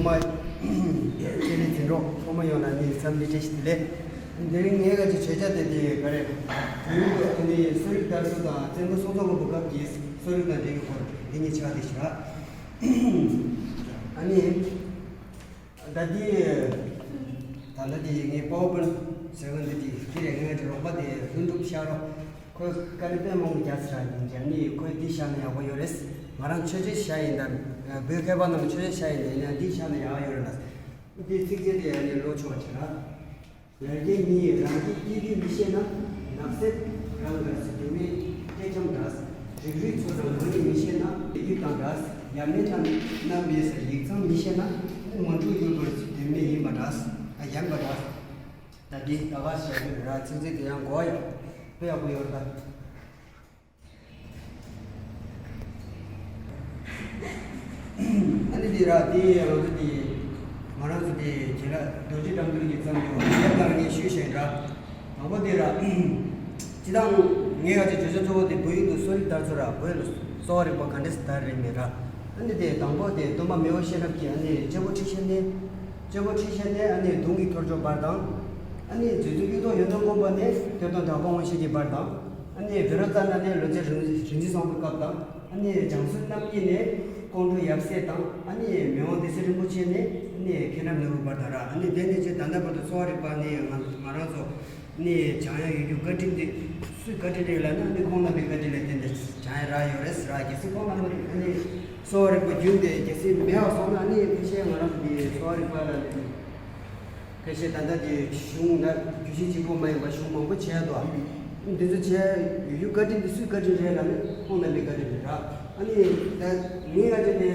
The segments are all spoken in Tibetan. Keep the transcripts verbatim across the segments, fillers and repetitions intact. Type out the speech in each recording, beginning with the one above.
ཚོགས་མི་ཆེད་ལས་འཛིན་གྲོགས་ཚང་མ་ཡོང་ན་ནི་འཚམས་འདྲི་བཀྲ་ཤིས་བདེ་ལེགས། དེ་རིང་ངས་ག་ཅིག་བརྗོད་བྱ་དེ་དེ་ག་རེད། བོད་ཡིག་ཏུ་ནི་གསོ་རིག་དར་ཚུལ་དང་བཙན་པོ་སྲོང་བཙན་སྒམ་པོའི་སྐབས་ཀྱི་གསོ་རིག་དང་འབྲེལ་བའི་སྐོར་འདི་གཉིས་ཆགས་བསྡད་ཤག་ཨ་ནི། ད་འདི། ད་ལྟ་འདི་ངའི་པ་ཝར་པོའིན་ཊི་ཟེར་བ་འདི་འདི་འདི་རེད། ངའི་རོགས་པ་དེ་ལྷུན་གྲུབ་ཤག་རོགས། ཁོས་དཀའ་ལས་དཔེ་མང་པོ་རྒྱག་ཚར་ཡིན་ཀྱང་ནི་ཁོས་འདི་བཞག་ན་ཡག་པོ་ཡོད་རེད། ང་རང་མཆོད་བརྗོད་བཞག་ཡིན་ད། བོད་མཁས་པ་རྣམས་མཆོད་བརྗོད་བཞག་ཡིན་ད་ཡིན་ན་འདི་བཞག་ན་ཡག་ཡོད་རེད་ལ། འདི་ཚིགས་བཅད་དེ་ཡང་ནི་ཀློག་ཆོག་བྱས་ན། ཡར་རྒྱས་མི་ཡིས་རང་གི་སྐྱེས་དུས་མི་ཤེས་ན། ནགས་གསེབ་རང་དགར་སྡུག་མེད་སྐྱེ་ཁྱམས་འདྲ། རིགས་རུས་ཚོ་དང་ལོ་རྒྱུས་མི་ཤེས་ན། ཡིག་རྒྱུགས་དང་འདྲ། ཡབ་མེས་རྣམས་རྣམ་པའི་སར་ཡིག་ཚང་མི་ཤེས་ན། མ་འཁྲུག་ཡུལ་བར་སྡུག་མེད་ཡིན་པ་འདྲ། ཡན་པ་འདྲ། ད་འདི་ད་ག་བཤད་རྒྱུ་རེད་ར། ཚིག་ཚིག་དེ་ཡང་གོ་ཡག་དཔེ་ཡག་པོ་ཡོད་རེད་ད། ཨ་ནི་འདི་ར་འདི་ང་ཚོ་འདི་ང་རང་ཚོ་འདི་རྗེ་ལ་རྡོ་རྗེ་འགྲམ་མདུན་གྱི་བརྩམས་ཡོད་ཡབ་ལ་ངས་ཞུས་བཞིན་ར། དང་པོ་འདི་ར། སྤྱི་བཏང་ངས་ག་ཅིག་བརྗོད་བྱ་གཙོ་བོ་དེ་བོད་ཡིག་ཏུ་གསོ་རིག་དར་ཚུལ་ར། བོད་ལ་གསོ་བ་རིག་པ་ག་འདྲས་སེ་དར་རེད་མེད་ར། ཨ་ནི་དེ་དང་པོ་དེ་སྟོན་པ་མེས་དབོན་ཤེས་རབ་ཀྱིས་ཨ་ནི་གཅེར་བུ་ཁྲི་བཤད་ནས། གཅེར་བུ་ཁྲི་བཤད་ནས་ཨ་ནི་མདུང་གི་ཐོར་ཅོག་འབར་དང་། ཨ་ནི་རྗེ་བཙུན་གཡུ་ཐོག་ཡོན་ཏན་མགོན་པོ་ནས་གཏེར་སྟོན་གྲགས་པ་དབང་ཤེད་ཀྱིས་འབར་དང་། ཨ་ནི་བཻ་རོ་ཙ་ན་ནས་ལོ་ཙཱ་རིག་འཛིན་བཟང་པོའི་སྐབས་དང་། ཨ་ནི་བྱང་སེམས་རྣམ་གཉིས་ནས་ཀོང་སྤྲུལ་ཡབ་སྲས་དང་། ཨ་ནི་མི་དབང་སྡེ་སྲིད་རིན་པོ་ཆེ་ནས་ཨ་ནི་མཁན་རབས་ནོར་བུ་འབར་དང་ར། ཨ་ནི་དེ་ནས་ཅི་ད་ལྟ་བར་དུ་གསོ་བ་རིག་པ་ནི་ང་ང་རང་ཚོ་ནི་སྦྱང་ཡག་ཡོད་རྒྱུ་བཀའ་དྲིན་དེ། སུའི་བཀའ་དྲིན་རེད་ལབ་ན་ནི་ཁོང་རྣམ་པའི་བཀའ་དྲིན་ལ་བརྟེན་ནས་སྦྱང་ཡག་རག་ཡོད་རེད་ཟེར་ར། གལ་སྲིད་ཁོང་རྣམ་པ་ནི་གསོ་བ་རིག་པ་རྒྱུན་དེ་གལ་སྲིད་མེད་པ་སོང་ན་ནི་ཕལ་ཆེར་ང་རང་ཚོ་གི་གསོ་བ་རིག་པ་ལ་ནི། ཕལ་ཆེར་ད་ལྟ་དེ་གཞུང་ན་རྒྱུད་གཞི་གཅིག་པོ་མ་ཡིན་པ་གཞུང་མང་པོ་བྱས་འདུག་འདི་ཚོ་བྱས་ཡོད་རྒྱུ་བཀའ་དྲིན་དེ་སུའི་བཀའ་དྲིན་རེད་ལབ་ན་ཁོང་རྣམ་པའི་བཀའ་དྲིན་རེད་ར། ཨ་ནི་ད་ངས་ཡ་ཅེ་དེ་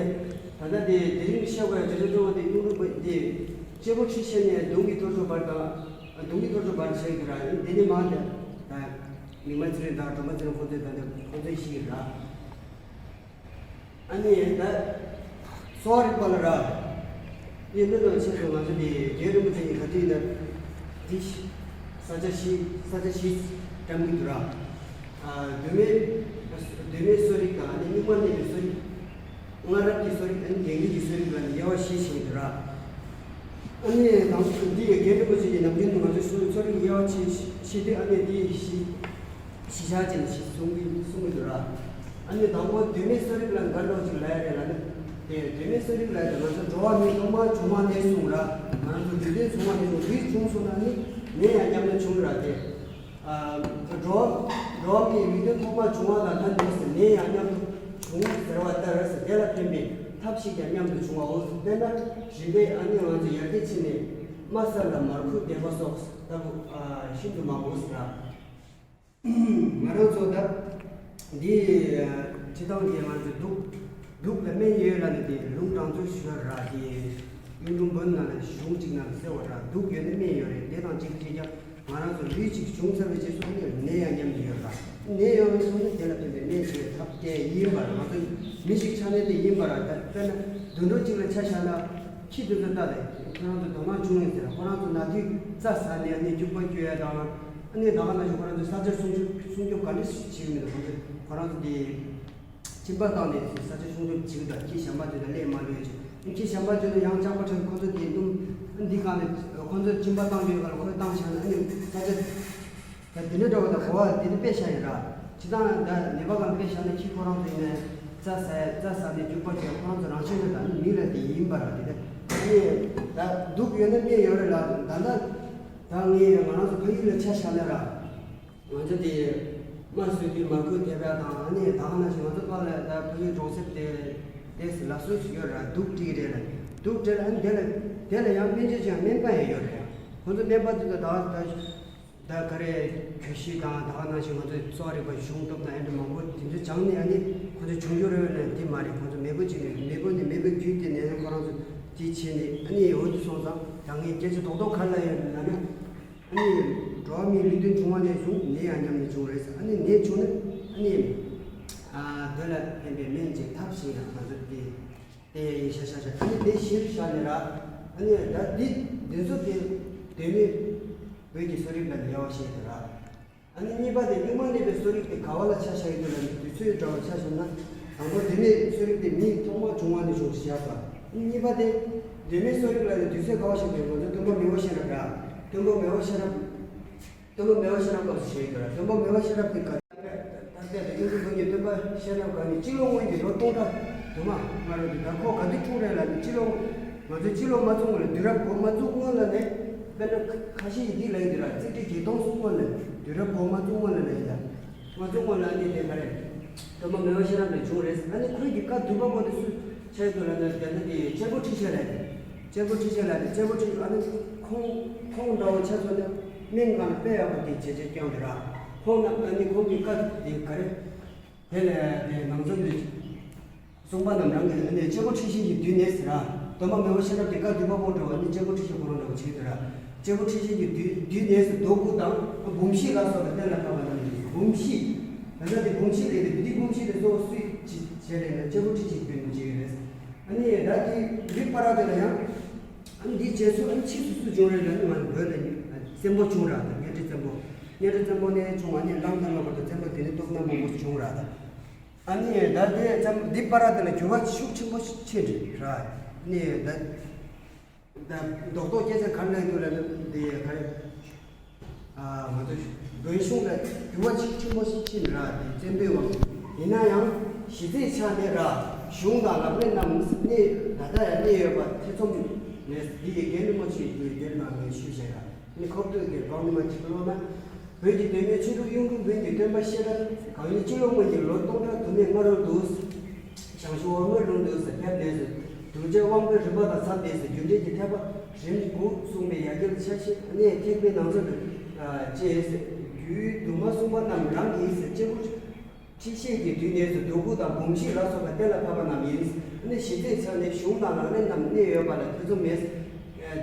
ད་ལྟ་དེ་དེ་རིང་བཤད་དགོས་ཡ་ཅེ་ཅེ་ཅོ་བ་དེ་གཡུང་དྲུང་པ་དེ་གཅེར་བུ་ཁྲི་བཤད་ནས་མདུང་གི་ཐོར་ཅོག་འབར་དང་། མདུང་གི་ཐོར་ཅོག་འབར་བྱས་ཀྱི་ར། ཨ་ནི་དེ་ནས་མ་དེ་ད་མིག་དམར་ཚེ་རིང་དང་སྒྲོལ་མ་ཚེ་རིང་ཁོང་ཚོས་ད་ལྟ་ཁོང་ཚོས་ཤེས་ཀྱི་ར། ཨ་ནི་ད་གསོ་བ་རིག་པ་ལ་ར། ཨེ་མི་དང་ཆེད་དུ་ང་ཚོ་ནི་རྒན་རིན་པོ་ཆེ་ཡིས་ག་དུས་ཡིན་ན་འདི་ས་ཆ་བཞི་ས་ཆ་བཞི་བཀྲམ་གྱི་འདུག་ར། ཨ་གདོད་མའི་གདོད་མའི་གསོ་རིག་དང་ཨ་ནི་སྙིགས་མ་གནས་པའི་གསོ་རིག་སྔ་རབས་ཀྱི་གསོ་རིག་ཨ་ནི་རྒྱ་རིགས་ཀྱི་གསོ་རིག་ལ་ནི་དབྱེ་བ་བཞི་ཕྱེ་གི་འདུག་ར། ཨ་ནི་དང་འདི་ཡི་རྒན་རིན་པོ་ཆེ་གིས་ནམ་རྒྱུན་དུ་ང་ཚོའི་གསོ་གསོ་རིག་དབྱེ་བ་ཕྱེ་ཕྱེ་དུས་ཨ་ནི་འདི་བཞི། གཞིས་ཆགས་ཅན་ཞིག་གསུང་གི་གསུང་གི་འདུག་ར། ཨ་ནི་དང་པོ་གདོད་མའི་གསོ་རིག་ལ་ག་འདྲ་ཅིག་ལབ་ཡ་རེད་ལབ་ན། དེ་གདོད་མའི་གསོ་རིག་ལབ་ཡ་དེ་ང་ཚོ་འགྲོ་བ་མི་ཐོག་མར་བྱུང་བ་ནས་བཟུང་ར། ང་ཚོ་རྒྱུད་ལྡན་བྱུང་བ་ནས་བཟུང་རིགས་བྱུང་སོང་ན་ནི་ནད་ཡང་མཉམ་དུ་བྱུང་ར་དེ། ཨ་འགྲོ་འགྲོ་བ་མིའི་རྒྱུད་ལྡན་ཐོག་མར་བྱུང་བ་དང་ལྷན་དུ་ནད་ཡང་མཉམ་དུ་བྱུང་ཟེར་བ་ལྟར་དེ་ལ་ཕན་པའི་ཐབས་ཤིག་ཀྱང་མཉམ་དུ་བྱུང་བའོ། དཔེར་ན་རིམ་པས་ཨ་ནི་ང་ཚོ་ཡར་རྒྱས་ཕྱིན་ནས་དམའ་ས་ལ་མར་ཁུ་ལྡན་པ་སོགས་ལྟ་བུ་ཨ་ཤིན་ཏུ་མང་པོ་ཟེར་ར། ང་རང་ཚོ་ད་འདི་སྤྱི་བཏང་གི་ང་ཚོ་དུག་དུག་ལ་སྨན་ཡོད་ལབ་ནས་དེ་ལུང་དྲངས་ཚུལ་ཞུ་བ་ར། དེ་གཡུང་དྲུང་བོན་ནང་ལ་གཞུང་གཅིག་ནང་ལ་གསལ་བ་ར། དུག་ཡོད་ན་སྨན་ཡོད་རེད། དེ་དང་གཅིག་བྱས་ཀྱང་ང་རང་ཚོ་ལུས་གཅིག་བྱུང་ཚར་བའི་རྗེས་སུ་ནི་ནད་ཡང་མཉམ་དུ་ཡོད་ར། ནད་ཡོང་བའི་སོང་ནས་དེ་ལ་ཕན་པའི་སྨན་བྱེད་པའི་ཐབས་དེ་ཡིན་པར་ང་ཚོ་མི་ཞིག་ཆགས་ནས་དེ་ཡིན་པར་ད་དཔེར་ན་དུད་འགྲོ་གཅིག་ལ་ཆ་བཞག་ན་ཁྱི་དེ་ཚོ་ལྟ་དེ་ཁོ་རང་ཚོ་དོ་སྣང་བྱུང་ཡིན་ཟེར། ཁོ་རང་ཚོ་ན་དུས་རྩྭ་ཟ་ནས་ནི་སྐྱུག་པ་སྐྱུག་ཡ་དང་། ཨ་ནི་ད་ག་ནང་བཞིན་ཁོ་རང་ཚོ་ས་ཆ་སྲུང་སྐྱོབ་སྲུང་སྐྱོབ་ག་འདྲ་ཞིག་བྱེད་ཀྱི་མི་འདུག་ཁོ་ཚོ་ཁོ་རང་ཚོ་དེ་གཅིན་པ་བཏང་ནས་ས་ཆ་སྲུང་སྐྱོབ་བྱེད་ཀྱི་འདུག་ཁྱི་གཞན་པ་ཚོ་དང་ལས་མ་ལོས་ཀྱི། ཁྱི་གཞན་པ་ཚོ་ལ་ཡང་ལྕགས་པ་འཕྲོག་ཁོ་ཚོ་དེ་སྣུམ་འདི་གང་ནས་ཁོ་ཚོ་གཅིན་པ་བཏང་རྒྱུའི་སྐབས་ལ་ཁོ་ཚོ་བཏང་བཞག་ན་ཨ་ནི་ས་ཆ་ད་དེ་འདྲ་འདྲ་བ་དང་གོ་བ་དེ་འདྲ་དཔེ་བཞག་ཡིན་ར། སྤྱི་བཏང་ད་ནད་པ་གང་དཔེ་བཞག་ན་ཁྱི་ཁོ་རང་ཚོ་ཡིན་ནའི་རྩྭ་ཟ་རྩྭ་ཟ་ནས་སྐྱུག་པ་སྐྱུག་ཁོ་རང་ཚོ་རང་བཞིན་དུ་ད་ནི་མི་ལ་དེ་ཡིན་པ་ར། དེ་འདྲ་ཨ་ནི་ད་དུག་ཡོད་ན་སྨན་ཡོད་རེད་ལ། ད་ལྟ་ད་ངས་ང་རང་ཚོ་ཕ་ཡུལ་ལ་ཆ་བཞག་ན་ར། ང་ཚོ་དེ་དམར་གསོད་དུས་མར་ཁུ་ཐེབས་ཡ་དང་ཨ་ནི་ད་ག་ནང་བཞིན་ང་ཚོ་ཕར་ལ་ད་ཕ་ཡུལ་གྲོང་གསེབ་དེ་དེ་ལ་སོ་སོ་ཡོད་ར། དུག་སྤྲད་ཀྱི་རེད་ལ། དུག་སྤྲད་ལ་ཨ་ནི་དེ་ལ་དེ་ལ་ཡང་སྨན་བཅོས་ཀྱང་སྨན་པ་ཡང་ཡོད་རེད། ཁོ་ཚོ་སྨན་པ་དེ་ཚོ་ད་ད་ད་ག་རེ་གྱོད་གཞི་དང་ད་ག་ནང་བཞིན་ང་ཚོ་གསོ་བ་རིག་པ་གཞུང་སྟོབས་དང་ཨེ་འདྲ་མང་པོ་དེ་ཚོ་སྦྱངས་ནས་ཨ་ནི་ཁོ་ཚོ་བྱུང་རྒྱུ་རེད་ལ་དེ་མ་རེད། ཁོ་ཚོ་མེས་པོ་གཅིག་ནས་མེས་པོ་ནས་མེས་པོ་བརྒྱུད་དེ་ནས་ཁོ་རང་ཚོ་དེ་བྱས་ནས་ཨ་ནི་འོ་དེ་སོང་ཙང་ད་ངས་སྐད་ཆ་རྡོག་རྡོག་ག་རེ་ལབ་ཡོད་ལབ་ན། ཨ་ནི་འགྲོ་བ་མིའི་ལུས་རྟེན་བྱུང་བ་ནས་བཟུང་ནད་ཡང་མཉམ་ནས་བྱུང་རེད། ཨ་ནི་ནད་བྱུང་ན་ཨ་ནི་ཨ་དེ་ལ་ཕན་པའི་སྨན་གྱི་ཐབས་ཤེས་ཡང་ང་ཚོ་དེ་དེ་ཡིན་ཤ་ཤ་ཤ། ཨ་ནི་དེ་གཞིར་བཞག་ནས་ར། ཨ་ནི་ད་འདི་འདི་ཚོ་དེ་དོན་མེད་བོད་ཀྱི་གསོ་རིག་ལ་ནི་དབྱེ་བ་ཕྱེ་དེ་ར། ཨ་ནི་གཉིས་པ་དེ་སྙིགས་མ་གནས་པའི་གསོ་རིག་དེ་ག་བ་ལ་ཆ་བཞག་ཡོད་དུ་ལ་ནི་དུས་ཚོད་འདྲ་བར་ཆ་བཞག་ན། དང་པོ་དེ་ནས་གསོ་རིག་དེ་མིའི་ཐོག་མར་བྱུང་བ་ནས་བྱུང་ཞེས་པ། ཨ་ནི་གཉིས་པ་དེ་ དུས་མེད་གསོ་རིག་ལ་ནི་དུས་ཚོད་ག་བ་ཞིག་ཏུ་ང་ཚོ་སྟོན་པ་མི་བོ་ཤེས་རབ་ར། སྟོན་པ་མི་བོ་ཤེས་རབ། སྟོན་པ་མི་བོ་ཤེས་རབ་སྐབས་སུ་བྱེད་ཀྱི་ར། སྟོན་པ་མི་བོ་ཤེས་རབ་དེ་ག་ད་ལྟའི་གཡུང་དྲུང་བོན་གྱི་སྟོན་པ་ཤེས་རབ་ག་ནི་སྤྱི་ལོ་སྔོན་གྱི་ལོ་སྟོང་ཕྲག་དུ་མ་སྔ་རོལ་དུ་ད་ཁོ་ག་དུས་འཁྲུངས་རེད་ལ་ནི་སྤྱི་ལོ་ང་ཚོའི་སྤྱི་ལོ་མ་བཙུགས་སྔོན་ལ། དུས་རབས་གོང་མ་བཙུགས་སྔོན་ལ་ནས་དཔེར་ན་ཁ་ཤས་ཀྱིས་འདི་ལབ་ཀྱི་ར། རྩིས་ཁྲི་བརྒྱད་སྟོང་སྔོན་ལ། དུས་རབས་གོང་མ་བཙུགས་སྔོན་ལ་ལབ་ཀྱི་ར། ང་ཚོ་སྔོན་ལ་ཨ་ནི་དེ་ག་རེ། སྟོན་པ་མི་བོ་ཤེས་རབ་ལས་བྱུང་རེད། ཨ་ནི་ཁོས་ཀྱི་བཀའ་བསྡུས་པ་པོ་དེ་སུ་ཆགས་འདུག་ལབ་ན། དེ་ནི་དེ་གཅེར་བུ་ཁྲི་ཤེས་ལབ་དེ། གཅེར་བུ་ཁྲི་ཤེས་ལབ་དེ། གཅེར་བུ་ཁྲི་ཨ་ནི་ཁོང་ཁོང་འདྲ་བོ་ཆགས་སོང་ན་སྨན་ཁང་ལ་དཔེ་ཡག་པོ་དེ་བྱས་བྱས་བསྐྱངས་དེ་ར། ཁོང་ན་ཨ་ནི་ཁོང་གི་བཀའ་དེ་ག་རེ། དེ་ལས་དེ་ནང་ཚན་དེ། གསུངས་པ་རྣམས་རང་གི་ནི་གཅེར་བུ་ཁྲི་ཤེས་ཀྱིས་བསྡུས་ནས་ཟེར་ར། སྟོན་པ་མི་བོ་ཤེས་རབ་ཀྱི་བཀའ་བསྡུས་པ་པོ་འདྲ་བ་ནི་གཅེར་བུ་ཁྲི་ཤེས་ཁོ་རང་འདྲ་བོ་བྱེད་དུ་ར། གཅེར་བུ་ཁྲི་ཤེས་ཀྱིས་བསྡུས་བསྡུས་ནས་ཟེར། མདོ་དགུ་དང་འབུམ་བཞི་ལ་སོགས་པ་གཏན་ལ་ཕབ་པ་རྣམས་ཡིན། འབུམ་བཞི། ད་ལྟ་དེ་འབུམ་བཞི་རེད་དེ། འདི་འབུམ་བཞི་དེ་གཙོ་བོ་སུས་བྱེད་བྱེད་རེད་ན་གཅེར་བུ་ཁྲི་ཤེས་ཀྱིས་བསྡུས་ནས་བྱེད་ཀྱི་རེད། ཨ་ནི་ད་དེ་རིགས་པ་ར་དེ་ལ་ཡང་། ཨ་ནི་འདིའི་རྗེས་སུ་ཨ་ནི་ཕྱིས་སུ་སུ་བྱུང་རེད་ལ་ནི་ང་ཚོ་བོད་ལ་ནི་བཙན་པོ་བྱུང་ར། ད་གཉའ་ཁྲི་བཙན་པོ། གཉའ་ཁྲི་བཙན་པོ་ནས་བྱུང་བ་ནི་ལམ་དང་ལམ་བར་དུ་བཙན་པོ་དེ་ནི་སྟོབས་སྣ་མང་པོ་བྱུང་ར་ད། ཨ་ནི་ད་དེ་ཙམ་འདི་པ་ར་དེ་ལ་འགྱུར་བ་ཤུགས་ཆེན་པོ་ཕྱིན་རེད་ར། ནི་ད་ད་རྡོག་རྡོག་སྐྱེ་ཚེ་གར་ལ་འགྱུར་ལ་འདི་ག་རེ། ཨ་ང་ཚོ་བོན་གཞུང་ལ་འགྱུར་བ་ཤུགས་ཆེན་པོ་ཕྱིན་ར། དེ་བཙན་པོའི་དབང་ཡིན་ན་ཡང་གཞི་རྩའི་ཆ་ནས་ར་གཞུང་དང་ལག་ལེན་རྣམས་གནས་ད་ལྟ་ཡང་གནས་ཡོད་པ་ཐེ་ཚོམ་མེད། འདི་ཡི་རྒན་རིན་པོ་ཆེའི་དུས་འདིར་ནང་ནས་ཞུས་བཞག་ར། ནི་ཁོབ་ཏུ་དེ་གང་ནི་མ་ཅིག་ཀློག་ན། བོད་ཀྱི་གདོད་མའི་ཆོས་དྲུག་གཡུང་དྲུང་བོན་གྱི་སྟོན་པ་ཤེས་རབ་གང་ཡིན་སྤྱི་ལོ་སྔོན་གྱི་ལོ་སྟོང་ཕྲག་དུ་མའི་སྔ་རོལ་དུ། ཞང་ཞུང་འོལ་མོའི་ལུང་དུ་ཕེབས་ནས་སུ། གདུལ་བྱ་དབང་པོའི་རིམ་པ་དང་འཚམས་ཏེ་སུ་རྒྱུ་འབྲས་ཀྱི་ཐེག་པ་རིམ་དགུ་གསུངས་པའི་ཡ་གྱལ་ཆ་ཤས་ནས་ཐེག་པའི་ནང་ཚན་དུ་བཅས་སུ། རྒྱུད་དུ་མ་གསུངས་པ་རྣམས་རང་གིས་སུ་གཅེར་བུ་ཁྲི་ཤེས་ཀྱིས་བསྡུས་ནས་སུ་མདོ་དགུ་དང་འབུམ་བཞི་ལ་སོགས་པ་གཏན་ལ་ཕབ་པ་རྣམས་ཡིན། ནི་གཞི་རྩའི་ཆ་ནས་གཞུང་དང་ལག་ལེན་རྣམས་གནས་ཡོད་པ་ལ་ཐེ་ཚོམ་མེད།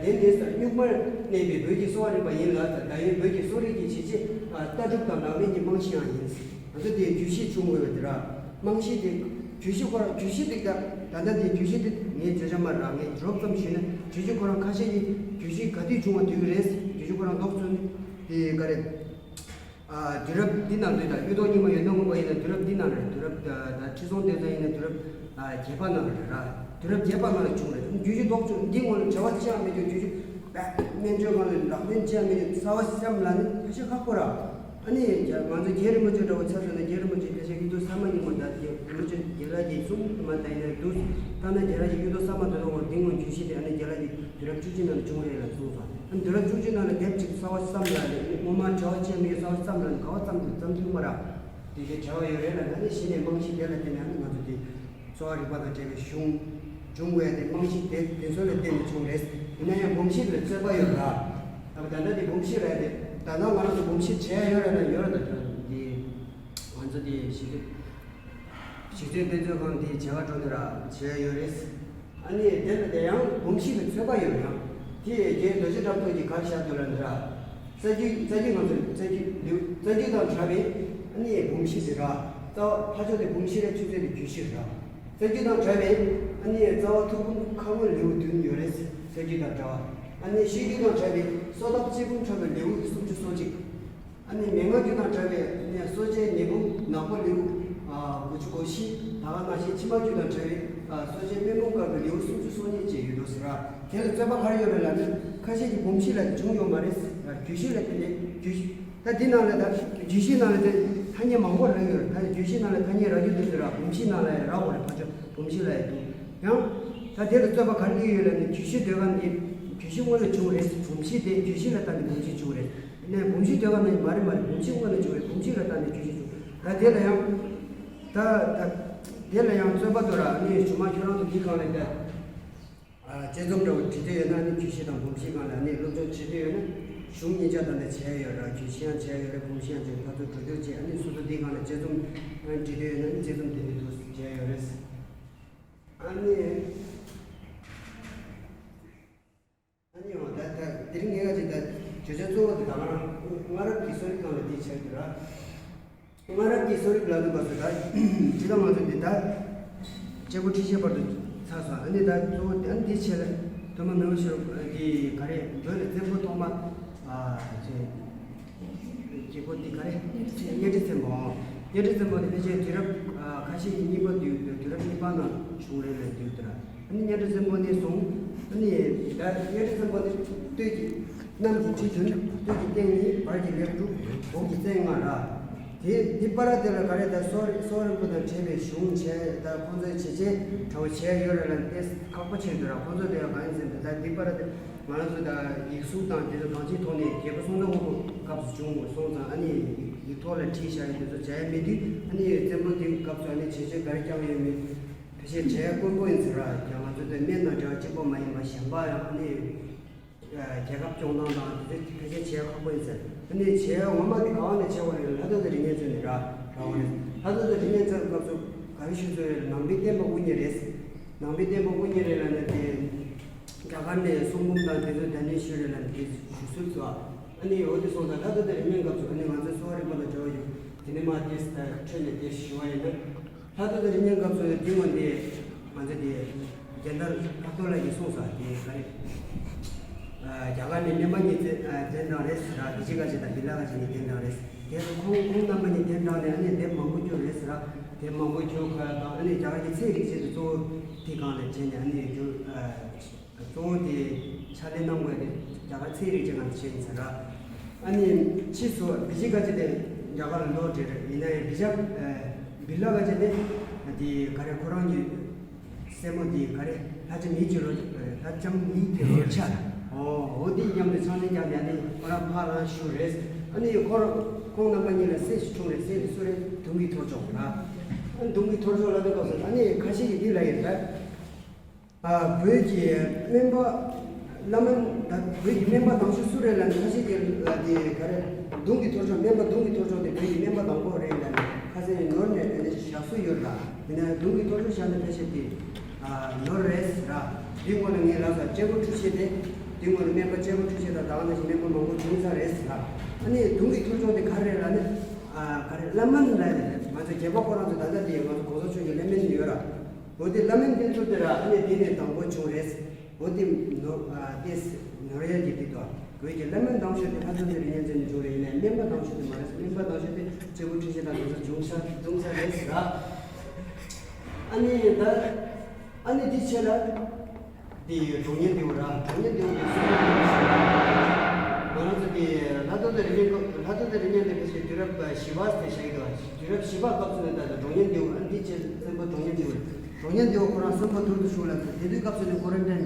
དེ་ནི་གཉུག་མར་གནས་པའི་བོད་ཀྱི་གསོ་བ་རིག་པ་ཡིན་ལ། ད་ཡོད་བོད་ཀྱི་གསོ་རིག་གི་བྱེད་སྤྱད་ལྟ་གྲུབ་དང་ལག་ལེན་གྱི་རྨང་གཞི་ཡང་ཡིན། ང་ཚོ་དེའི་རྒྱུད་བཞི་བྱུང་དགོས་པ་དེ་ར། རྨང་གཞི་དེ་རྒྱུད་བཞི་ཁོ་རང་རྒྱུད་བཞི་དེ་ད་ད་ལྟ་དེའི་རྒྱུད་བཞི་དེ་ངས་བརྗོད་བྱ་མ་རག་ངས་རོབ་ཙམ་ཞུས་ན་རྒྱུད་བཞི་ཁོ་རང་ཁ་ཤས་ཀྱིས་རྒྱུད་བཞི་ག་དུས་བྱུང་བ་དུས་རེད། རྒྱུད་བཞི་ཁོ་རང་ལྡོག་ཚུལ་དེ་ག་རེད། དུས་རབས་འདི་ནང་དུ་དང་གཡུ་ཐོག་རྙིང་མ་ཡོན་ཏན་མངོན་པ་ཡིན་ན་དུས་རབས་འདི་ནང་རེད། དུས་རབས་ད་ཁྲི་སྲོང་ལྡེ་བཙན་ཡིན་ན་དུས་རབས་བརྒྱད་པ་ནང་རེད་ར། དུས་རབས་བརྒྱད་པ་ནང་ལ་བྱུང་རེད། རྒྱུད་བཞི་ལྡོག་ཆོག་འདི་སྔོན་ལ་བྱ་བ་ཅི་ཡང་མེད་ཀྱང་རྒྱུད་བཞི་སྨན་བཅོས་སྒང་ལ་ལག་ལེན་ཅི་ཡང་མེད་ཀྱང་རྩ་བ་བསམ་ལ་ནི་ཕལ་ཆེར་ཁག་པོ་ར། ཨ་ནི་ང་ཚོ་རྒྱལ་རིན་པོ་ཆེ་འདྲ་བོ་ཆ་མཚོན་ན་རྒྱལ་རིན་པོ་ཆེ་ཕལ་ཆེར་གཡུ་ཐོག་ས་མ་རྙིང་མ་ད་རྒྱལ་རིན་པོ་ཆེ་རྒྱལ་ལགས་ཀྱིས་གསུངས་མ་ད་ཡིན་ན་འདུག་ད་ནི་རྒྱལ་ལགས་ཀྱིས་གཡུ་ཐོག་ས་མ་དོན་དག་འདི་སྔོན་རྒྱུད་བཞི་དེ་ཨ་ནི་རྒྱལ་ལགས་ཀྱིས་དུས་རབས་བཅུ་གཅིག་ནང་ལ་བྱུང་རེད་ལ་གསུངས་སོང་། ཨ་ནི་དུས་རབས་བཅུ་གཅིག་ནང་ལ་དེབ་ཅིག་རྩ་བ་བསམ་ལ་ནི་ངོ་མ་བྱ་བ་ཅི་ཡང་མེད་རྩ་བ་བསམ་ལ་ནི་ག་བ་བསམ་དུས་བསམ་ཐུབ་མ་ར། དེ་གའི་བྱ་བ་ཡོད་རེད་ལ་ན་ནི་གཞི་ནས་རྨང་གཞི་དེ་ལ་བརྟེན་ནས་ཨ་ནི་ང་ཚོ་དེ་གསོ་བ་རིག་པ་དང་འབྲེལ་བའི་གཞུང་འབྱུང་བའི་དེ་རྨང་གཞི་དེ་དེ་ཚོ་ལ་བརྟེན་ནས་བྱུང་རེད། ཡིན་ན་ཡང་འབུམ་བཞི་ལ་རྩོད་པ་ཡོད་ར། ད་ད་ལྟ་དེ་འབུམ་བཞི་རེད་དེ་ད་ལྟ་ང་རང་ཚོ་འབུམ་བཞི་བྱས་ཡོད་ར་ན་ཡོད་ར། ད་ད་དེ་ང་ཚོ་དེ་གཞི་རྩའི་གཞི་རྩའི་དཔེ་མཛོད་ཁང་དེ་བྱེ་བ་འགྲོ་དེ་ར་བྱས་ཡོད་རེད། ཨ་ནི་དེ་ལ་དེ་ཡང་འབུམ་བཞི་ལ་རྩོད་པ་ཡོད་ཡང་། དེ་རྒན་རྡོ་རྗེ་བཀྲམ་སྟོན་གྱིས་ག་རེ་བཞག་འདུག་ལབ་ན་ར། རྩ་རྒྱུད་རྩ་རྒྱུད་ང་ཚོ་རྩ་རྒྱུད་ལེའུ་རྩ་རྒྱུད་དང་བྲལ་བའི་ཨ་ནི་འབུམ་བཞི་ཟེར་ར། རྩ་བ་ཕ་ཕྱོགས་དེ་འབུམ་བཞི་རེད། ཆུ་ཚོད་དེ་རྒྱུད་བཞི་རེད་ར། རྩ་རྒྱུད་དང་བྲལ་བའི་ཨ་ནི་རྩ་བ་ཐུགས་ཕུང་ཁ་སྔོན་ལེའུ་བདུན་ཡོད་རེད། རྩ་རྒྱུད་དང་བྲལ་བ། ཨ་ནི་ཤེས་རྒྱུད་དང་བྲལ་བའི་གསོ་ཐབས་དཔྱད་འབུམ་ཕྲ་མོའི་ལེའུ་སུམ་ཅུ་སོ་གཅིག་ཨ་ནི་མན་ངག་རྒྱུད་དང་བྲལ་བའི་ནས་གསོ་དཔྱད་ནད་འབུམ་ནག་པོ་ལེའུ་དགུ་བཅུ་གོ་བཞི། ད་ག་ནང་བཞིན་ཕྱི་མ་རྒྱུད་དང་བྲལ་བའི་གསོ་དཔྱད་སྨན་འབུམ་དཀར་པོའི་ལེའུ་སུམ་ཅུ་སོ་གཉིས་བཅས་ཡོད་དོ་ཟེར་ར། དེ་ལ་རྩོད་པ་ག་རེ་ཡོད་རེད་ལབ་ན་ཁ་ཤས་ཀྱིས་འབུམ་བཞི་ལ་དེ་བྱུང་ཡོད་མ་རེད་ཟེར་ར། རྒྱུད་བཞི་ལ་དེ་ལས་རྒྱུད་བཞི། ད་འདི་ནང་ལ་ད་རྒྱུད་བཞི་ནང་ལ་དེ་ཐ་སྙད་མང་པོ་རག་ཡོད་རེད། ད་རྒྱུད་བཞི་ནང་ལ་ཐ་སྙད་རག་རྒྱུ་དེ་ཚོ་ར་འབུམ་བཞི་ནང་ལ་ཡང་རག་དགོས་རེད། ཕ་ཆོས་འབུམ་བཞི་ལ་ཡང་འདུག་ཡང་ད་དེ་ལ་རྩོད་པ་ག་རེ་ཡོད་ལབ་ན་རྒྱུད་བཞི་ཟློས་གར་འདི་རྒྱུད་བཞི་སྔོན་ལ་བྱུང་རེད། འབུམ་བཞི་དེ་རྒྱུད་བཞི་ལ་བརྟེན་ནས་འབུམ་བཞི་བྱུང་རེད། ནས་འབུམ་བཞི་ཟློས་གར་ནི་མ་རེད་མ་རེད། འབུམ་བཞི་སྔོན་ལ་བྱུང་རེད། འབུམ་བཞི་ལ་བརྟེན་ནས་རྒྱུད་བཞི་བྱུང་། ད་དེ་ལ་ཡང་ད་ད་དེ་ལ་ཡང་རྩོད་པ་དོར་ར། ནི་ཇོ་མོ་ཁྱོད་རང་ཚོ་འདི་སྒང་ལ་ད་དཔྱད་རྩོམ་འདྲ་བོ་བྲིས་བསྡད་ཡོད་ན་ནི་རྒྱུད་བཞི་དང་འབུམ་བཞི་སྒང་ལ་ནི་སློབ་སྦྱོང་བྱེད་བསྡད་ཡོད་ན་གཞུང་གཉིས་ཆ་ད་ལྟ་བྱས་ཡོད་ར། རྒྱུད་བཞི་ཡང་བྱས་ཡོད་རེད། འབུམ་བཞི་ཡང་བྱས། ཕར་ཚུར་འགྲོ་སྡོད་བྱས། ཨ་ནི་སོ་སོ་འདི་སྒང་ལ་དཔྱད་རྩོམ་བྲིས་བསྡད་ཡོད་ན་ནི་དཔྱད་རྩོམ་དེ་འདྲ་འདུག་བྱས་ཡོད་རེད། ཨ་ནི། ཨ་ནི་འོ་ད་ད་དེ་རིང་ངས་ཁ་ཅིག་ད་བརྗོད་བྱ་གཙོ་བོ་དེ་ད་ང་རང་སྔ་རབས་ཀྱི་གསོ་རིག་སྒང་ལ་འདི་བྱས་ཡོད་ར། སྔ་རབས་ཀྱི་གསོ་རིག་ལབ་དུས་སྐབས་སུ་ད་ཇི་ལྟར་ང་ཚོ་འདི་ད་གཅེར་བུ་ཁྲི་ཤེས་བར་དུ་ཚར་སོང་། ཨ་ནི་ད་གཙོ་བོ་ཨ་ནི་འདི་བྱས་ལ་སྟོན་པ་མི་བོ་ཤེས་རབ་འདི་ག་རེ་བོད་ལ་བཙན་པོ་ཐོག་མ་ཨ་ཅེ། རྒྱལ་པོ་འདི་ག་རེ། གཉའ་ཁྲི་བཙན་པོ། གཉའ་ཁྲི་བཙན་པོ་ནི་ཕལ་ཆེར་དུས་རབས་ཁ་ཤས་ཀྱི་གཉིས་པ་དུས་དུས་རབས་གཉིས་པ་ནང་བྱུང་རེད་ལབ་འདུག་དེ་ར། ཨ་ནི་གཉའ་ཁྲི་བཙན་པོ་ནས་བཟུང་ ཨ་ནི་ད་གཡས་གྲལ་ཚན་པོ་ནི་སྟོད་ཀྱི་གནམ་གྱི་ཁྲི་བདུན། སྟོད་ཀྱི་སྟེང་གཉིས། བར་གྱི་ལེབ་དྲུག་འོག་གི་རྩེ་ལྔ་ར། དེ་དེ་བར་དེ་ལ་ག་རེ་ད་གསོ་རིག་གསོ་རིག་པ་དང་འཕྲད་པའི་གཞུང་བྱས། ད་ཁོང་ཚོའི་བྱས་རྗེས་འདྲ་བོ་བྱས་ཡོད་རེད་ལ། དེ་ཁག་པོ་ཆེ་འདུག་ར། ཁོང་ཚོ་དེ་ལ་གང་ཡིན་ཟེར་ན། ད་དེ་བར་དེ་ང་རང་ཚོ་ད་ཡིག་གཟུགས་དང་དེ་ཚོ་གང་ཅིའི་ཐོག་ནས་རྒྱལ་པོ་སྲོང་བཙན་སྒམ་པོ་སྐབས་སུ་བྱུང་བ་སོང་ཙང་། ཨ་ནི་ཡིག་ཐོག་ལ་བྲིས་བཞག་ཡོད་དེ་ཚོ་མཇལ་ཡ་མེད་དུས། ཨ་ནི་བཙན་པོ་དེའི་སྐབས་སུ་ཨ་ནི་བྱས་རྗེས་ག་རེ་བསྐྱངས་ཡོད་མེད་ཕལ་ཆེར་བྲིས་ཡ་དཀོན་པོ་ཡིན་ཟེར་ར། ཡང་ང་ཚོ་དེ་སྨན་དང་འབྲེལ་བ་གཅིག་པོ་མ་ཡིན་པ་གཞན་པ་ཡང་ཨ་ནི་རྒྱལ་ཁབ་སྐྱོང་སྟངས་དང་དེ་ཚོ་ཕལ་ཆེར་བྱེད་ཡ་ཁག་པོ་ཡིན་ཟེར། ཨ་ནི་བྱེད་ཡ་ངོ་མ་དེ་ག་བ་ནས་བྱེད་དགོས་རེད། ལྷ་ཐོ་དང་རིགས་ལྔའི་མཚོ་ནས་ར་རག་དགོས་རེད། ལྷ་ཐོ་དང་རིགས་ལྔའི་མཚོ་སྐབས་སུ་ག་རེ་ཞུ་སྲོལ་རེད། ནང་པའི་བསྟན་པ་དབུ་བརྙེས་རེད། ནང་པའི་བསྟན་པ་དབུ་བརྙེས་རེད་ལབ་ནས་དེ་རྒྱ་གར་ནས་གསུང་འབུམ་དང་དེ་ཚོ་གདན་འདྲེན་ཞུས་རེད་ལབ་ནས་དེ་ཞུ་སྲོལ་ཚོ། ཨ་ནི་འོ་དེ་སོང་ཙང་ལྷ་ཐོ་དང་རིགས་ལྔའི་སྐབས་སུ་ཨ་ནི་ང་ཚོའི་གསོ་བ་རིག་པ་དང་འབྲེལ་བ་ཡོད། དེ་ནས་མ་དེ་ཁྲོད་ནས་དེ་ཞུ་བ་ཡིན་ན། ལྷ་ཐོ་དང་རིགས་ལྔའི་སྐབས་སུ་དེ་སྔོན་དེ་ང་ཚོ་དེ་རྒྱལ་དར་ལྷག་ཐོ་ལ་ཡི་གསུངས་ས་དེ་ག་རེ། རྒྱ་གར་ནས་སྨན་པ་གཉིས་གདན་དྲངས་རེད་ཟེར་ར། བི་ཇི་ག་ཅི་དང་བི་ལ་ག་ཅི་གཉིས་གདན་དྲངས་རེད། དེ་ཁོང་ཁོང་རྣམ་པ་གཉིས་གདན་དྲངས་ནས་ཨ་ནི་དེབ་མང་པོ་བསྒྱུར་རེད་ཟེར་ར། དེབ་མང་པོ་བསྒྱུར་ཁ་དང་ཨ་ནི་རྒྱ་གར་གྱི་ཚེ་རིག་བྱེད་དུ་གཙོ་བོ་དེ་སྒང་ལ་བྱས་ནས་ཨ་ནི་བསྒྱུར། གཙོ་བོ་དེ་ཕྱག་ལས་གནང་དགོས་དེ་རྒྱ་གར་ཚེ་རིག་བྱེད་སྒང་བྱས་ཡིན་ཟེར་ར། ཨ་ནི་ཕྱིས་སུ་བི་ཇི་ག་ཅི་དེ་རྒྱ་གར་ལ་ལོག་བྲལ་རེད། ཡིན་ན་ཡང་བི་ཇ་བི་ལ་ག་ཅི་དེ་དེ་ག་རེ་ཁོ་རང་གི་སྲས་མོ་དེ་ག་རེ་ལྷ་ལྕམ་མི་གཅིག་ལོ་ལྷ་ལྕམ་མི་གཅིག་ལོ་ཆ། ཨོ་འོ་དེ་མཉམ་དུ་ཕྱག་ལས་བརྒྱབ་ནས་ཨ་ནི་ཁོ་རང་ཕར་ལ་བཞུགས་རེད། ཨ་ནི་ཁོ་རང་ཁོང་རྣམ་པ་གཉིས་ལ་སྲས་ཤིག་འཁྲུངས་རེད། སྲས་དེ་སུ་རེད། དུང་གི་ཐོར་ཅོག་ར། ཨ་ནི་དུང་གི་ཐོར་ཅོག་ལ་དེ་སྐབས་སུ་ཨ་ནི་ཁ་ཤས་ཀྱིས་འདི་ལབ་ཡོད་རེད། ཨ་བོད་ཀྱི་སྨན་པ་བླ་སྨན་ད་བོད་ཀྱི་སྨན་པ་དང་ཤོས་སུ་རེད་ལབ་ན། ཁ་ཤས་ཀྱིས་ལ་དེ་ག་རེ་དུང་གི་ཐོར་ཅོག་སྨན་པ་དུང་གི་ཐོར་ཅོག་དེ་བོད་ཀྱི་སྨན་པ་དང་པོ་རེད་ལབ་ནས་ཁ་སང་ནོར་ནས་དེ་ནས་བཞག་སྲོལ་ཡོད་ར། ཡིན་ན་དུང་གི་ཐོར་ཅོག་བཞག་ནས་ཕལ་ཆེར་དེ་ནོར་རེད་ཟེར་ར། འདི་སྔོན་ལ་ངས་ལབ་ས་གཅེར་བུ་འཕྲུལ་ཆས་དེ། འདི་སྔོན་ལ་སྨན་པ་གཅེར་བུ་འཕྲུལ་ཆས་དང་ད་ག་ནང་བཞིན་སྨན་པ་མང་པོ་བྱུང་ཚར་རེད་ཟེར་ར། ཨ་ནི་དུང་གི་ཐོར་ཅོག་དེ་ག་རེ་རེད་ལབ་ན། ག་རེ་བླ་སྨན་ལབ་ཡོད་རེད། ང་ཚོ་རྒྱལ་པོ་ཁོ་རང་ཚོ་ད་ལྟ་དེ་ང་ཚོ་གོང་ས་མཆོག་གི་བླ་སྨན་ཡོད་ར། འོ་དེ་བླ་སྨན་དེ་ཚོ་དེ་ར་ཨ་ནི་དེ་ནས་དང་པོ་བྱུང་རེད། འོ་དེ་ནོར་ཨ་དེ་ནོར་ཡ་གི་དེ་དོ། བོད་ཀྱི་བླ་སྨན་དང་ཤོས་དེ་ལྷ་ལྡན་དེ་རིགས་ངན་ཅན་ནས་བྱུང་རེད། ཡིན་ནའི་སྨན་པ་དང་ཤོས་དེ་མ་རེད། སྨན་པ་དང་ཤོས་དེ་གཅེར་བུ་འཕྲུལ་ཆས་དང་དེ་ཚོ་བྱུང་ས་བྱུང་ས་རེད་ཟེར་ར། ཨ་ནི་ད་ཨ་ནི་དེ་ཆེད་ལ་དེ་འགྲོ་མཁན་དེ་བོ་ར། འགྲོ་མཁན་དེ་བོ་དེ་སུ་ཡིན་ཟེར་ན། ང་རང་ཚོ་དེ་ལྷ་ལྡན་དེ་རིགས་ངན་ལྷ་ལྡན་དེ་རིགས་ངན་དེ་ཕལ་ཆེར་དུས་རབས་བཞི་པ་དེ་ཆགས་ཀྱི་འདུག་དུས་རབས་བཞི་པ་སྐབས་སུ་ནས་ད་ལྟ་འགྲོ་མཁན་དེ་བོ། ཨ་ནི་དེ་ཆེད་བཙན་པོ་འགྲོ་མཁན་དེ་བོ་རེད། འགྲོ་མཁན་དེ་བོ་ཁོ་རང་གསོན་པོ་དུར་དུ་བཞུགས་ལ་དེ་དུས་སྐབས་སུ་ནས་ཀོ་རན་ཊིན།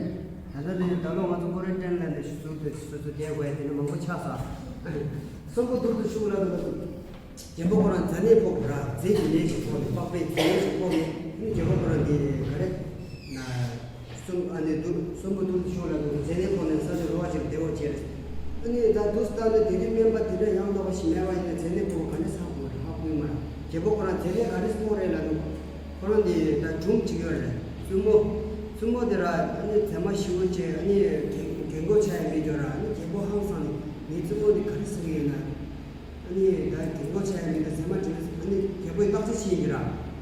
ད་ལྟ་དེ་ད་ལོ་ང་ཚོ་ཀོ་རན་ཊིན་ལ་ནས་ཟུར་དུ་སོ་སོ་བསྡད་དགོས་ཡ་དེ་ནི་མང་པོ་ཆགས་སོང་། གསོན་པོ་དུར་དུ་བཞུགས་ལ་དེ་རྒྱལ་པོ་ཁོ་རང་མཛེ་ནད་ཕོག་ར། མཛེ་གི་ནད་ཅིག་ཕོག་ནས། པགས་པའི་མཛེ་ནད་ཅིག་ཕོག་ནས། ཨ་ནི་རྒྱལ་པོ་ཁོ་རང་དེ་ག་རེ་ན་གསོན་ཨ་ནི་དུར་གསོན་པོ་དུར་དུ་བཞུགས་ལ་དེ་མཛེ་ནད་ཕོག་ནས་ས་ཆ་རོ་བ་ཅིག་བདེ་བོ་བྱས་རེད། ཨ་ནི་ད་དུས་ལྟར་ན་དེ་དུས་སྨན་པ་དེ་འདྲ་ཡང་དག་པ་ཞིག་མེད་པ་ཡིན་ན་མཛེ་ནད་ཕོག་ག་ནས་ཚང་དགོས་རེད། ཧ་གོ་གི་མ་རེད། རྒྱལ་པོ་ཁོ་རང་མཛེ་ནད་ག་རེ་ཕོག་རེད་ལབ་དུས། ཁོ་རང་དེ་ད་སྒྲུང་གཅིག་ཡོད་རེད། བཙུན་མོ། བཙུན་མོ་དེ་ར་ཨ་ནི་མཛེས་མ་ཞེ་པོ་བྱས། ཨ་ནི་རྒན་རྒན་གོག་ཆགས་ཡ་མེད་ཀྱང་ར། ཨ་ནི་རྒྱལ་པོ་ཧང་སངས་ནས་ངའི་བཙུན་མོ་འདི་ག་རེ་ཟེར་གྱི་ཡོད་ན། ཨ་ནི་ད་རྒན་གོག་ཆགས་ཡ་མེད་ད་མཛེས་མ་བྱུང་། ཨ་ནི་རྒྱལ་པོས་བརྟག་དཔྱད་བྱས་ཡིན་གྱི་ར།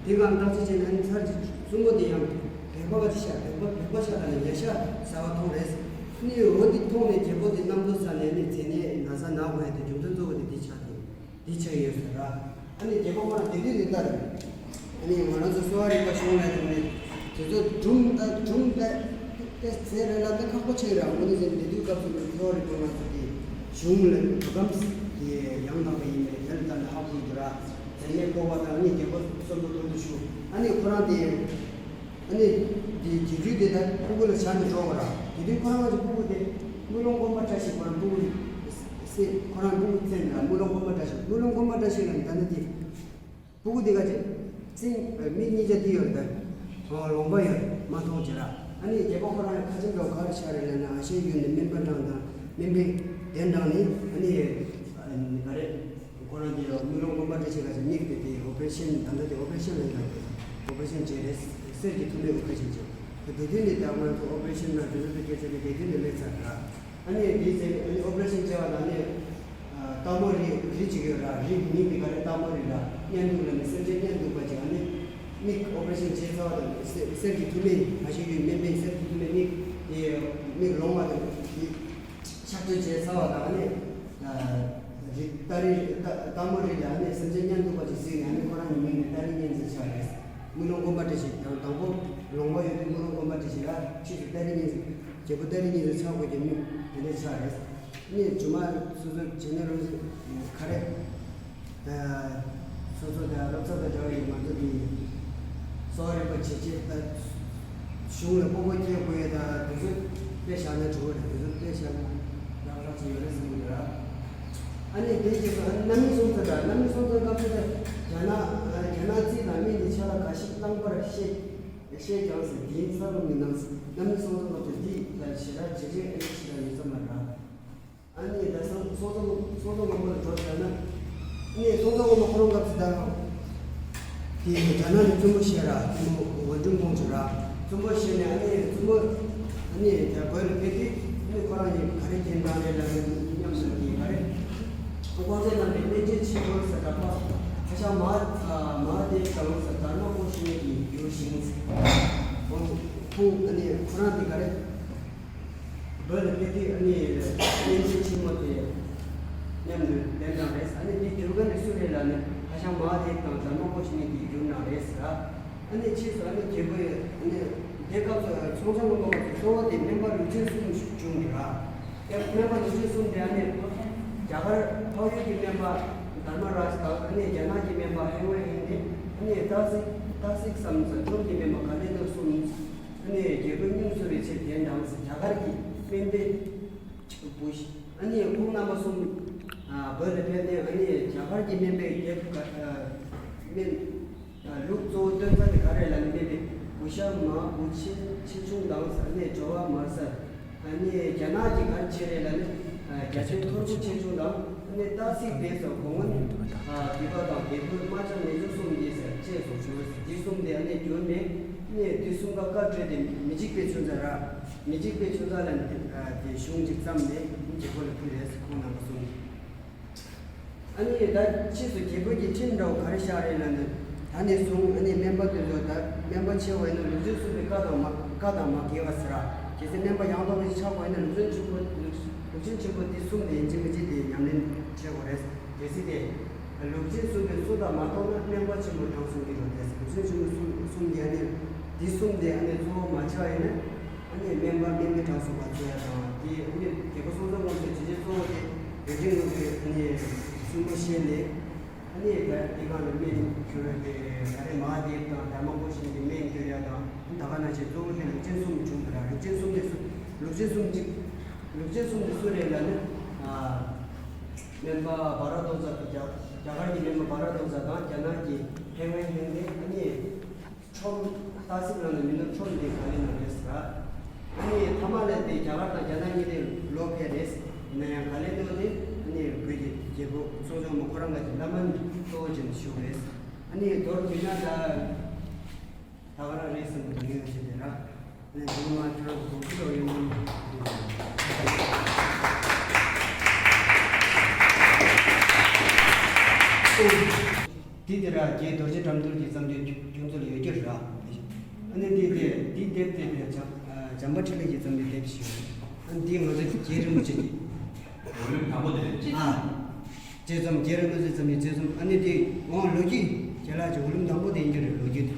དེ་གང་བརྟག་དཔྱད་བྱས་ནས་ཨ་ནི་ཚར་གཅིག་བཙུན་མོ་དེ་ཡང་བེག་པ་ག་ཅིག་ཤ་བེག་པ་བེག་པ་ཤ་དང་ནི་ཉ་ཤ་ཟ་བ་མཐོང་རེད། ཨ་ནི་འོ་དེ་མཐོང་ནས་རྒྱལ་པོ་དེ་རྣམ་རྟོག་ཟ་ནས་ཨ་ནི་མཛེ་ནད་ན་ཚ་ན་དགོས་ཡ་དེ་རྒྱུ་མཚན་གཙོ་བོ་དེ་འདི་ཆགས་ཏེ། འདི་ཆགས་ཡོད་ཟེར་ར། ཨ་ནི་རྒྱལ་པོ་ཁོ་རང་དེ་དུས་ནས་ལྟར། ཨ་ནི་ང་རང་ཚོ་གསོ་བ་རིག་པ་གཞུང་ལ་ཡོང་ནས་དེ་ཚོ་སྒྲུང་ད་སྒྲུང་ད་དེ་ཚེ་རེ་ལ་ད་ཁག་པོ་ཆེ་ར། དངོས་གནས་ཟེར་ན་དེ་དུས་སྐབས་སུ་གསོ་བ་རིག་པ་ང་ཚོ་དེ་གཞུང་ལ་འགྲོ་སྟངས་དེ་ཡང་དག་པ་ཡིན་པས་དེ་ལ་ད་ལ་ཧ་གོ་གི་འདུག་ར། དེ་ནས་སྤོབས་པ་དང་ཨ་ནི་རྒྱལ་པོ་གསོན་པོ་དུར་དུ་བཞུགས། ཨ་ནི་ཁོ་རང་དེ། ཨ་ནི། དེ་དེ་དུས་དེ་ད་སྤུ་གུ་ལ་ཆགས་ནས་འགྲོ་བ་ར། དེ་དུས་ཁོ་རང་གི་སྤུ་གུ་དེ་དམུས་ལོང་སྒོམ་པ་བཀྲ་ཤིས། ཁོ་རང་སྤུ་གུ་སེ་ཁོ་རང་སྤུ་གུ་མཚན་ལ་དམུས་ལོང་སྒོམ་པ་བཀྲ་ཤིས། དམུས་ལོང་སྒོམ་པ་བཀྲ་ཤིས་ལ་ད་ནི་དེ་སྤུ་གུ་དེ་ག་ཅེ་སེང་མིག་གཉིས་ཆ་དེ་ཡོད་རེད། ད་ལོང་པ་ཡོད་མ་མཐོང་ཅེ་ར། ཨ་ནི་རྒྱལ་པོ་ཁོ་རང་ཁ་ཆེམས་འདྲ་ག་རེ་ཆགས་རེད་ལབ་ན། ཨ་ཤའི་ཡུལ་ནས་སྨན་པ་འདྲ་དང་སྨན་པའི་གདན་འདྲ་ནས་ཨ་ནི་ག་རེ། ཁོ་རང་གི་དམུས་ལོང་སྒོམ་པ་བཀྲ་ཤིས་ལགས་ཀྱི་མིག་དེ་དེ་ཨོ་པ་རེ་ཤན། ད་ལྟ་དེ་ཨོ་པ་རེ་ཤན་ལ་ཡིན་པ་རེད། ཨོ་པ་རེ་ཤན་བྱས་རེད། གསེར་གྱི་ཐུར་མས་ཨོ་པ་རེ་ཤན་བྱས། དེ་དུས་ནས་ད་ང་ཚོ་ཨོ་པ་རེ་ཤན་ལ་དེ་ཚོ་དེ་སྐད་ཆ་དེ་དེ་དུས་ནས་སླེབས་ཚར་ར། ཨ་ནི་དེའི་ཚེ་ཨ་ནི་ཨོ་པ་རེ་ཤན་བྱས་པ་ན་ནི། སྟག་མོ་རི་རི་གཅིག་ཡོད་ར། རི་གི་མིང་དེ་ག་རེ། སྟག་མོ་རི་ར། གཉན་དུག་ལ་ནི་སེམས་ཅན་གཉན་དུག་པ་ཅིག་ཨ་ནི་མིག་ཨོ་པ་རེ་ཤན་བྱས་ཚར་བ་དང་གསེར་གསེར་གྱི་ཐུར་མས། ཨ་ཤའི་ཡུལ་སྨན་པས་གསེར་གྱི་ཐུར་མས་མིག་དེ་མིག་ལོང་བ་དང་དེ། ཕྱག་བཏོན་བྱས་ཚར་བ་དང་ནི། རི་སྟག་རི་སྟག་སྟག་མོ་རི་ལ་ནི་སེམས་ཅན་གཉན་དུག་པ་ཅིག་གཟིགས་ནས་ནི་ཁོ་རང་གི་མིང་ནི་སྟག་རི་གཉན་ཟེར་ཆགས་རེད། དམུས་ལོང་སྒོམ་པ་བཀྲ་ཤིས་དང་དང་པོ་ལོང་བ་ཡོད་དུས་དམུས་ལོང་སྒོམ་པ་བཀྲ་ ཞེས་ཕྱིས་སུ་ཏཱ་རིག་གཉིས་སུ་རྒྱལ་པོ་ཏཱ་རིག་གཉིས་སུ་ཆགས་དགོས་ཀྱི་མི་དེ་འདྲ་ཆགས་རེད། ནི་སྒྱུ་མ་སོ་སོ་བྱས་ན་རུང་ག་རེ། སོ་སོ་དང་སློབ་གསོ་དང་འབྲེལ་བ་ཡོད་ང་ཚོ་གི་གསོ་བ་རིག་པ་བྱེད་ཆེད་དང་གཞུང་ལ་སྤོབས་པ་སྐྱེ་དགོས་ཡོད་དང་དེ་ཚོ་དཔེ་བཞག་ན་འགྲོ་གི་རེད། དེ་ཚོ་དཔེ་བཞག་ན་ཡག་ཐག་ཆོད་ཡོད་རེད་བསམ་གྱི་འདུག་ར། ཨ་ནི་དེ་རྗེས་སུ་ཨ་ནི་རྣམ་སྨིན་སྲོང་བཙན་དང་རྣམ་སྨིན་སྲོང་བཙན་སྐབས་སུ་དེ་རྒྱ་ནག་རྒྱ་ནག་རྩིས་དང་སྨན་གྱི་ཆ་ལག་འགའ་ཞིག་བླངས་པར་ཤེས། ཤེས་ཀྱང་ཟེར་དེའི་ས་རུམ་གྱི་ནང་རྣམ་སྨིན་སྲོང་བཙན་སྐབས་སུ་འདི་ལ་ཞེ་དྲག་ཇི་བཞིན་ཨ་ནི་ཞེ་དྲག་ཡོད་ས་མ་རེད། ཨ་ནི་ད་སང་སྲོང་བཙན་སྲོང་བཙན་སྒམ་པོ་ལ་འགྲོ་ཟེར་ན། ཨ་ནི་སྲོང་བཙན་སྒམ་པོ་ཁོ་རང་སྐབས་སུ་ད་དེ་རྒྱ་ནག་ནས་བཙུན་མོ་བཤད་ར་བཙུན་མོ་ཝུན་ཀྲུང་ཀོང་ཇུ་ར་བཙུན་མོ་བཤད་ནས་ཨ་ནི་བཙུན་མོ་ཨ་ནི་ད་བོད་ལ་ཕེབས་དུས་ཨ་ནི་ཁོ་རང་གཉིས་ག་རེ་གྱེན་བཏང་རེད་ལབ་ནས་སྙམ་ཟེར་གྱི་ག་རེ། ཁོང་ཚོའི་ནང་ནས་གནས་ཆེན་ཆེན་པོ་ཟེར་ག་པ་ཁ་ཤ་མ་མ་དེ་དང་ཟེར་དར་མ་ཀོ་ཤི་ནི་གི་ཡུལ་ཞིང་ཁོང་ཁོང་ཨ་ནི་ཁོ་རང་དེ་ག་རེ། བོད་ལ་ཕེབས་དུས་ཨ་ནི་གནས་ཆེན་ཆེན་མོ་དེ་མཉམ་དུ་གདན་དྲངས་རེད། ཨ་ནི་འདི་བསྒྱུར་མཁན་དེ་སུ་རེད་ལབ་ནས་ཁ་ཤ་མ་དེ་དང་དར་མ་ཀོ་ཤི་ནི་གི་བསྒྱུར་གནང་རེད་ཟེར། ཨ་ནི་ཕྱིས་སུ་ཨ་ནི་རྒྱལ་པོས་ཨ་ནི་དེ་སྐབས་སུ་ཚོང་བྱང་ལུང་པ་སྐབས་སུ་གཙོ་བོ་དེ་སྨན་པ་ལུག་ཆེན་གསུམ་བྱུང་གི་ར། དེ་སྨན་པ་ལུག་ཆེན་གསུམ་དེ་ཨ་ནི་རྒྱ་གར་འཕགས་ཡུལ་གྱི་སྨན་པ་དྷརྨ་རཱཇ་དང་ཨ་ནི་རྒྱ་ནག་གི་སྨན་པ་ཧེང་ཝེ་ཧེང་དེ་ཨ་ནི་ཏཱ་སིག་ཏཱ་སིག་སམ་ཟེར་ཁྲོམ་གྱི་སྨན་པ་ག་ལེ་ནོ་གསུམ། ཨ་ནི་རྒྱལ་པོའི་སྙུང་གསོ་བའི་ཆེད་གདན་དྲངས་སུ་རྒྱ་གར་གྱི་སྨན་པའི་བུ་ཨ་ནི་ཁོང་རྣམ་པ་གསུམ་བོད་ལ་ཕེབས་ནས་ཨ་ནི་རྒྱ་གར་གྱི་སྨན་པའི་རྒྱལ་སྨན། ལུགས་གཙོ་བོ་སྟོན་ས་དེ་ག་རེ་ལབ་ནི་མེད་པའི་བུ་ཤ་མ་བུ་ཆེ་ཆེ་ཆུང་དང་ས་གནས་བྲོ་བ་མར་ས་ཨ་ནི་རྒྱ་ནག་གི་ག་རེ་བྱེད་རེད་ལབ་ནི་རྒྱ་ཆེན་ཐོར་བུ་ཆེ་ཆུང་དང་ཨ་ནི་ཏཱ་སིག་དེ་སོགས་གོང་འོག་ནི་བསྡུས་པ་དང་དེ་བོད་རྨ་བྱ་མེ་ཆུ་གསུམ་འདི་ཟེར་བཅས་སོགས་བྱུང་། དེ་གསུམ་དེ་ཨ་ནི་བསྒྱུར་ནས་ཨ་ནི་དེ་གསུམ་ཀ་བཀའ་གྲོས་དེ་མི་འཇིགས་པའི་ཆུ་ཚ་ར་མི་འཇིགས་པའི་ཆུ་ཚ་ལ་ནི་དེ་གཞུང་ཅིག་བརྩམས་ནས་རྒྱལ་པོ་ལ་ཕུལ་རེད། ཁོང་རྣམ་པ་གསུམ། ཨ་ནི་ད་ཕྱིས་སུ་རྒྱལ་པོ་གི་ཁྲིམས་འདྲ་བོ་ག་རེ་བཞག་རེད་ལབ་ན། ད་ནས་བཟུང་ཨ་ནི་སྨན་པ་དེ་ཚོ་ད་སྨན་པ་ཆེ་བ་ཡིན་ན་ལུགས་ཆེན་གསུམ་པའི་བཀའ་དང་མ་བཀའ་དང་མ་འགལ་བ་ཟེར་ར། གལ་སྲིད་སྨན་པ་ཡང་དག་པ་ཞིག་ཆགས་པ་ཡིན་ན་ལུགས་ཆེན་ཆེན་པོ་ལུགས་ལུགས་ཆེན་ཆེན་པོ་འདི་གསུམ་དེ་ཡིན་གཅིག་མིན་གཅིག་དེ་ཉམས་ལེན་བྱེད་དགོས་རེད། གལ་སྲིད་དེ་ལུགས་ཆེན་གསུམ་པའི་སྲོལ་དང་མ་གཏོགས་ན་སྨན་པ་ཆེན་པོ་གྲངས་སུ་འགྱུར་རོ། དེ་ལུགས་ཆེན་ཆེན་པོ་གསུམ་གསུམ་དེ་ཨ་ནི་འདི་གསུམ་དེ་ཨ་ནི་གཙོ་བོ་མ་ཆགས་ཡིན་ན། ཨ་ནི་སྨན་པ་སྨན་པའི་གྲངས་སུ་མ་ཚུད་ཡ་དང་དེ་ཨ་ནི་རྒྱལ་པོ་སྲོང་བཙན་སྒམ་པོའི་བྱས་རྗེས་གཙོ་བོ་དེ་ཡོན་ཏན་ངོ་བོའི་ཨ་ནི་གསུང་པོ་བཤད་ནས་ཨ་ནི་ད་དེ་གང་ལ་སྨན་བསྒྱུར་བའི་དེ་ད་རེས་མ་ཧཱ་དེབ་དང་དྷརྨ་ཀོ་ཤ་གི་སྨན་བསྒྱུར་ཡ་དང་ད་ག་ནང་བཞིན་གཙོ་བོ་དེ་ལུགས་ཆེན་གསུམ་བྱུང་གི་ར། ལུགས་ཆེན་གསུམ་དེ་སུ་ལུགས་ཆེན་གསུམ་དེ་སུ་རེད་ལབ་ན་སྨན་པ་བྷ་ར་དོ་ཛ་རྒྱ་རྒྱ་གར་གྱི་སྨན་པ་བྷ་ར་དོ་ཛ་དང་རྒྱ་ནག་གི་ཧེང་ཝེ་ཧེང་ཝེ་ཨ་ནི། ཁྲོམ་ཏཱ་སིག་ནང་ནས་མི་ནུབ་ཁྲོམ་འདི་ག་ལེ་ནོ་རེད་ཟེར། ཨ་ནི་ཐ་མ་ལ་དེ་རྒྱ་གར་དང་རྒྱ་ནག་གཉིས་དེ་ལོ་ཕེབས་རེད། ཡིན་ན་ཡང་ག་ལེ་ནོ་དེ་ཨ་ནི་བོད་ཀྱི་རྒྱལ་པོ་སྲོང་བཙན་སྒམ་པོ་ཁོ་རང་ག་གི་བླ་མ་གཙོ་བོ་བྱས་ནས་བཞུགས་རེད། ཨ་ནི་མདོར་བསྡུས་ན་ད་ད་ག་རང་རེད་ཟེར་ནས་ངོས་བྱས་ཏེ་ར། ཨ་ནི་དེ་ནི་མ་ཁྱོད་རང་གི་དགོངས་ཚུལ་ལ་ཡོང་གི་འདུག་དེ་དེ་ར་རྒྱའི་རྡོ་རྗེ་འགྲམ་ཐོར་གྱི་བརྩམས་ཆོས་ཁྱུང་ཚོ་ལ་ཡོད་རྒྱུ་ར། ཨ་ནི་དེ་དེ་དེ་དེབ་དེ་དེ་བྱམས་བྱམས་པ་འཕྲིན་ལས་ཀྱིས་བརྩམས་པའི་དེབ་ཞིག་ཡོད། ཨ་ནི་དེ་ང་ཚོ་རྗེ་རིན་པོ་ཆེ་གི་འོ་ལུགས་དང་པོ་དེ་རེད། ཨ་རྗེ་ཙམ་རྗེ་རིན་པོ་ཆེ་ཙམ་གྱི་རྗེ་ཙམ་ཨ་ནི་དེ་འོང་ལོ་རྒྱུས་རྒྱལ་ལགས་ཀྱི་འོ་ལུགས་དང་པོ་དེ་ཡིན་རྒྱུ་རེད། ལོ་རྒྱུས་དེ་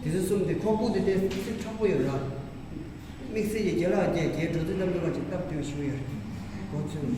དེ་ཚོ་གསུམ་དེ་ཁོག་པོ་དེ་དེ་ཚིག་དྲག་པོ་ཡོད་ར། དམིགས་བསལ་གྱི་རྒྱལ་ལགས་རྒྱལ་རྒྱལ་འགྲོ་ཚུལ་ལམ་འགྲོ་བ་ཅིག་སྟབས་བདེ་བ་ཞུ་ཡོད་རེད། གོ་ཚོད།